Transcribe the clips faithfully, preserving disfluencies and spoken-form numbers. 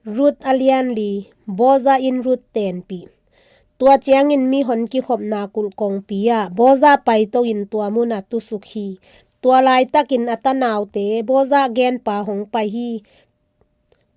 Ruth a lian li. Boaza in Ruth tenpih. Tua ciangin mihon kikhopna kulh kongpi ah Boaza paito in tua munah tusuk hi. Tua laitakin a tanaute Boaza genpa hong pai hi.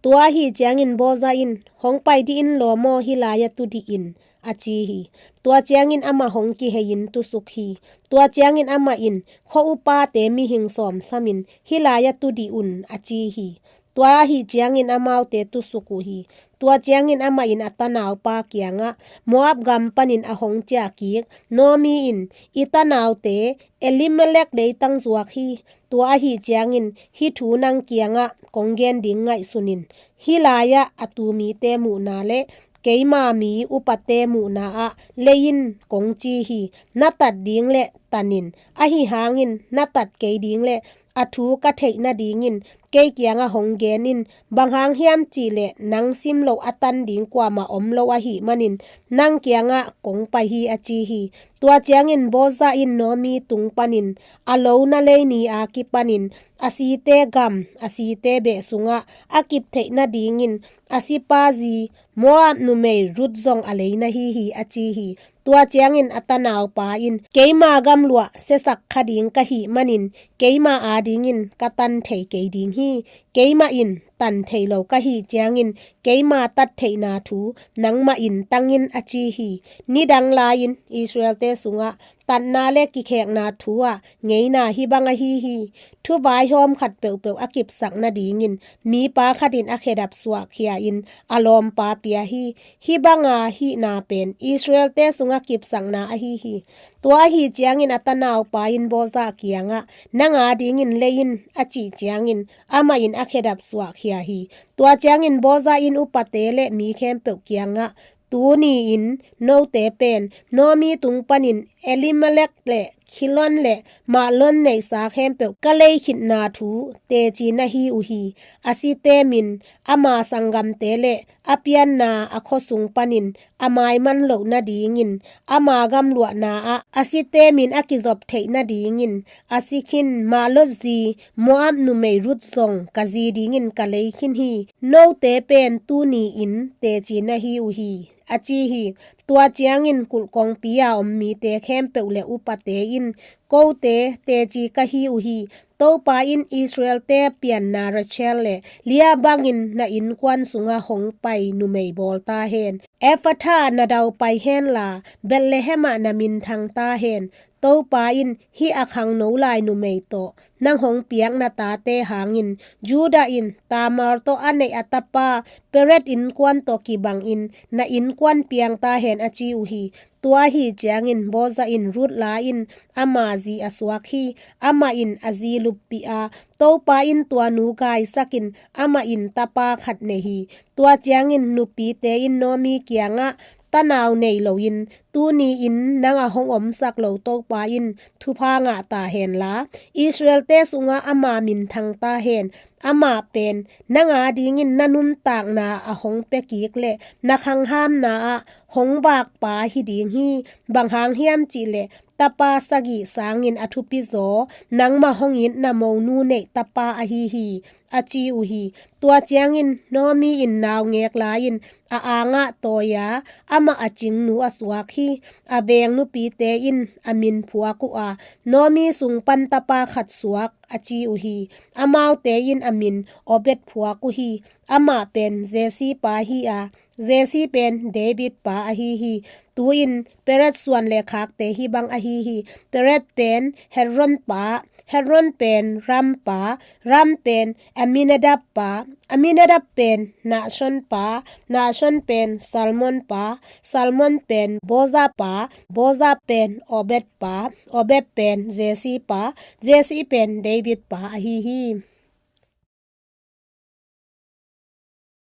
Tua ahi ciangin Boaza in, "Hong pai dih in lo maw, hih lai-ah tu dih in," a ci hi. Tua ciangin amah hong kihei in tusuk hi. Tua ciangin amah in, "Khua upate mihing sawm samin hih lai-ah tu dih un," a ci hi. Tua ahi ciangin amaute tusuk uh hi. Tua ciangin amah in a tanaupa kiangah, "Moab gam panin a hong ciahkik Naomi in, 'I tanaute Elimelek leitang zuak hi. Tua ahi ciangin hih thu nang kiangah kong gen ding ngaihsun in. Hih lai-ah a tu mite muhna le keima mi upate muhna ah lei in kong ci hi. Na tat ding le tan in. Ahi hangin na tat kei ding le a thu ka theih nadingin kei kiangah hong gen in. Bang hang hiam cihleh nang sim loh a tan ding kuamah om lo ahih manin nang kiangah kong pai hi," a ci hi. Tua ciangin Boaza in Naomi tung panin, "A lo na lei ni a kipanin a site gam, a site beh sungah a kip theih nadingin a sipa zi Moab numei Ruth zong a lei na hi hi," a ci hi. Tua ciangin a tanaupa in, "Keima gamluah siasak kha ding ka hih manin keima adingin ka tan thei kei ding hi. Keimah in tan thei lo ka hih ciangin keima tat theihna thu nangmah in tang in," a ci hi. Nidang lai-in Israelte sungah tatna le kikhekna thu ah ngeina hih bang ahi hi. Thuvaihawm khat peuhpeuh a kipsak nadingin mipa khatin a khedap suahkhia in a lawmpa pia hi. Hih banga hihna pen Israelte sungah kipsakna ahi hi. Tua ahi ciangin a tanaupa in Boaza kiangah, "Nang adingin lei in," a cih ciangin amah in a khedap suahkhia hi. Tua ciangin Boaza in upate le mi khempeuh kiangah, "Tuni-in note pen Naomi tung panin Elimelek le Khilion le Mahlon neihsa khempeuh ka lei khitna thu teci na hi uh hi. A site min ama sanggamte le a pianna a khuasung panin a maiman loh nadingin ama gamluahna ah a site min a kizop theih nadingin a si khin Mahlon zi Moab numei Ruth zong ka zi dingin ka lei khin hi. Note pen tuni-in teci na hi uh hi," a ci hi. Tua ciangin kulh kongpi-a om mite khempeuh le upate in, "Kote teci ka hi uh hi. Topa in Israelte pianna Rachel le Leah bangin na innkuan sungah hong pai numei bawl ta hen. Ephrathah na daupai henla Bethlehem ah na minthang ta hen. Topa in hih a khangno lai numei tawh nang hong piak na tate hangin Judah in Tamar tawh a neih a tapa Perez innkuan tawh kibangin na innkuan piang ta hen," a ci uh hi. Tua ahi ciangin Boaza in Ruth la-in ama zi a suak hi. Amah in a zi luppih a, Topa in tua nu gaisakin amah in tapa khat nei hi. Tua ciangin nupite in Naomi kiangah, "Tanau nei loin tuni-in nang a hong omsak lo Topa in thupha ngah ta henla, Israelte sungah ama minthang ta hen. Amah pen nang adingin na nuntakna a hong pia kik le na khanghamna ah hong vakpa hi ding hi. Bang hang hiam cihleh tapa sagih sangin a thupizaw nangmah hong it na monu neih tapa ahi hi," a ci uh hi. Tua ciangin Naomi in naungek la-in a angah tawi-a amah a cingnu a suak hi. A veng nupite in a min phuak uh a, "Naomi sung pan tapa khat suak," a ci uh hi. Amaute in a min Obed phuak uh hi. Amah pen Jesse pa hi a, Jesse pen David pa ahi hi. Tu-in Perez suan le khakte hih bang ahi hi. Perez pen Hezron pa, Hezron pen Ram pa, Ram pen Amminadab pa, Amminadab pen Nahshon pa, Nahshon pen Salmon pa, Salmon pen Boaz pa, Boaz pen Obed pa, Obed pen Jesse pa, Jesse pen David pa ahi hi.